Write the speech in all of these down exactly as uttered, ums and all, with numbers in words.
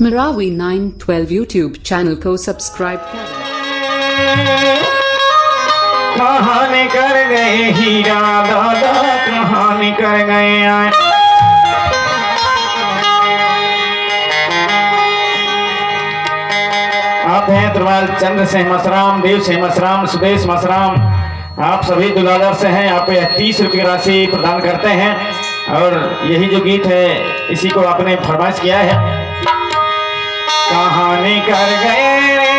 Marawi nine twelve YouTube channel को subscribe करें। कहाँ निकर गए हीरा दादा, कहाँ निकर गए आए। आप हैं अग्रवाल चंद्र सिंह मसराम, देव सिंह मसराम, सुदेश मसराम, आप सभी दुलालर से हैं। आप यह तीस रुपये की राशि प्रदान करते हैं और यही जो गीत है, इसी को आपने फरमाइश किया है। कहाँ निकर गए रे,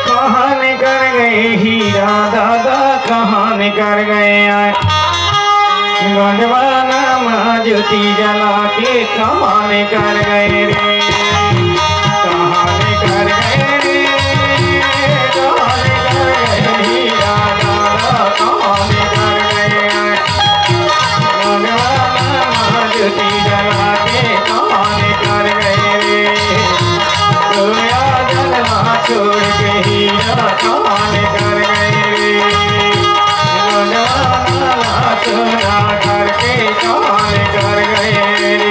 कहाँ निकर गए हीरा दादा, कहाँ निकर गए आए। गंडवाना माँ ज्योति जला के कहाँ निकर गए रे, कहाँ निकर गए रे, कहाँ निकर गए हीरा दादा, कहाँ निकर गए आए। भगवान ज्योति जला के कहाँ निकर गए रे। गोया जलवा छोड़ के हीरा कहाँ निकर गए रे। भगवान सोना करके कहाँ निकर गए रे।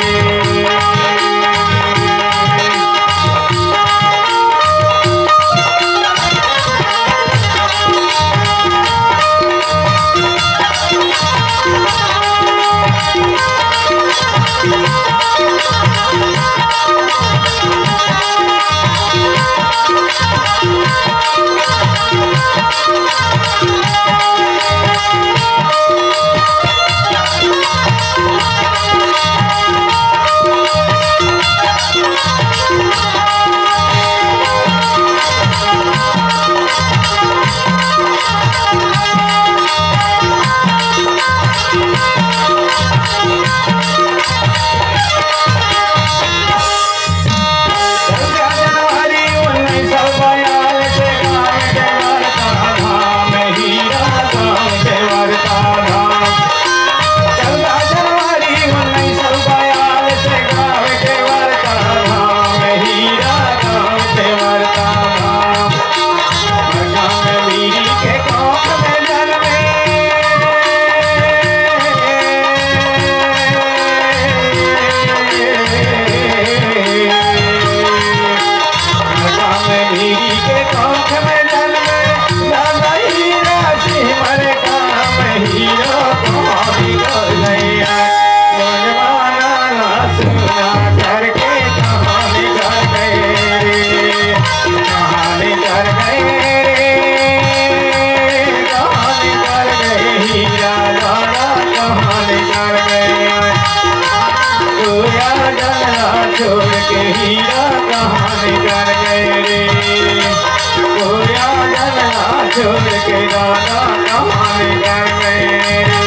छोड़ के हीरा कहाँ निकर गए रे। गोया जलवा छोड़ के दादा कहाँ निकर गए रे।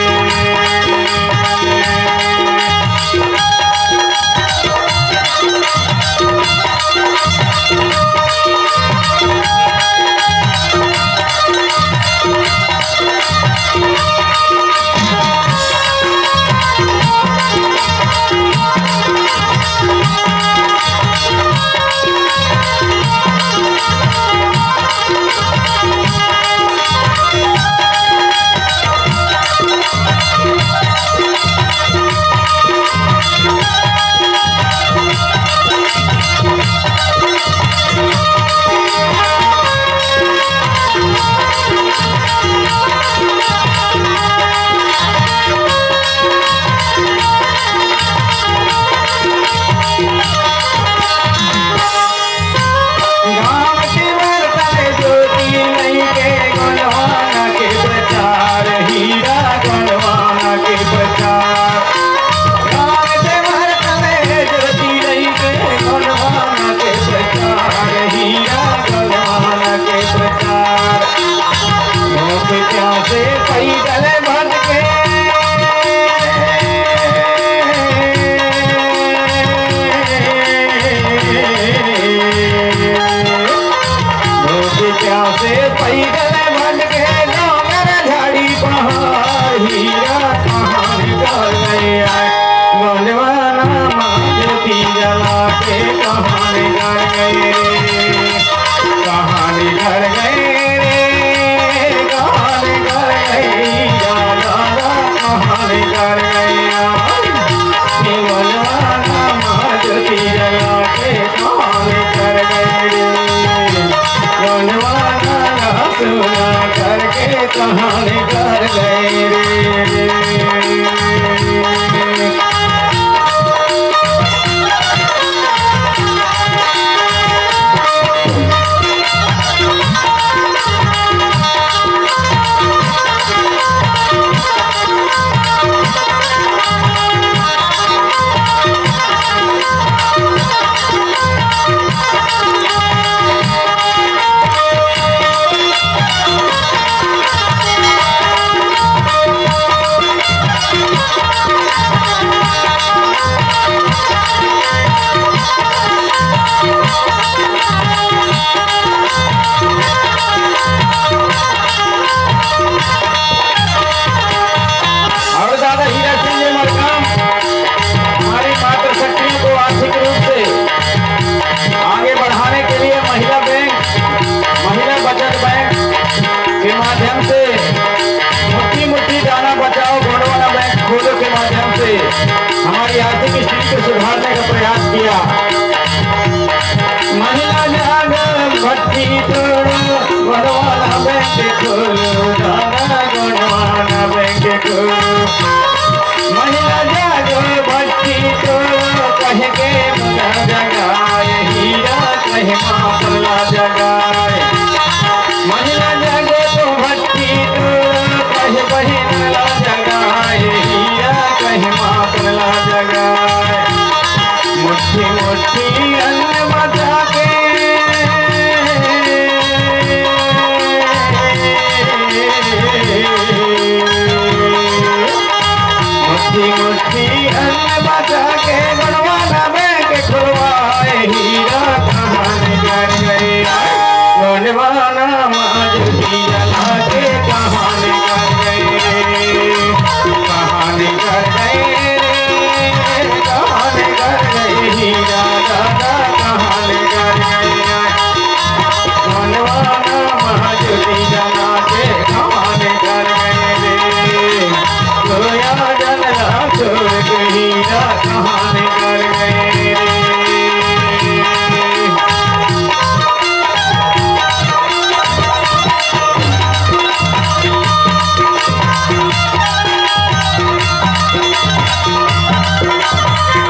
अन्न बचा के गोंडवाना बैंक खुलवाए, हीरा कहानी कर गए। गोंडवाना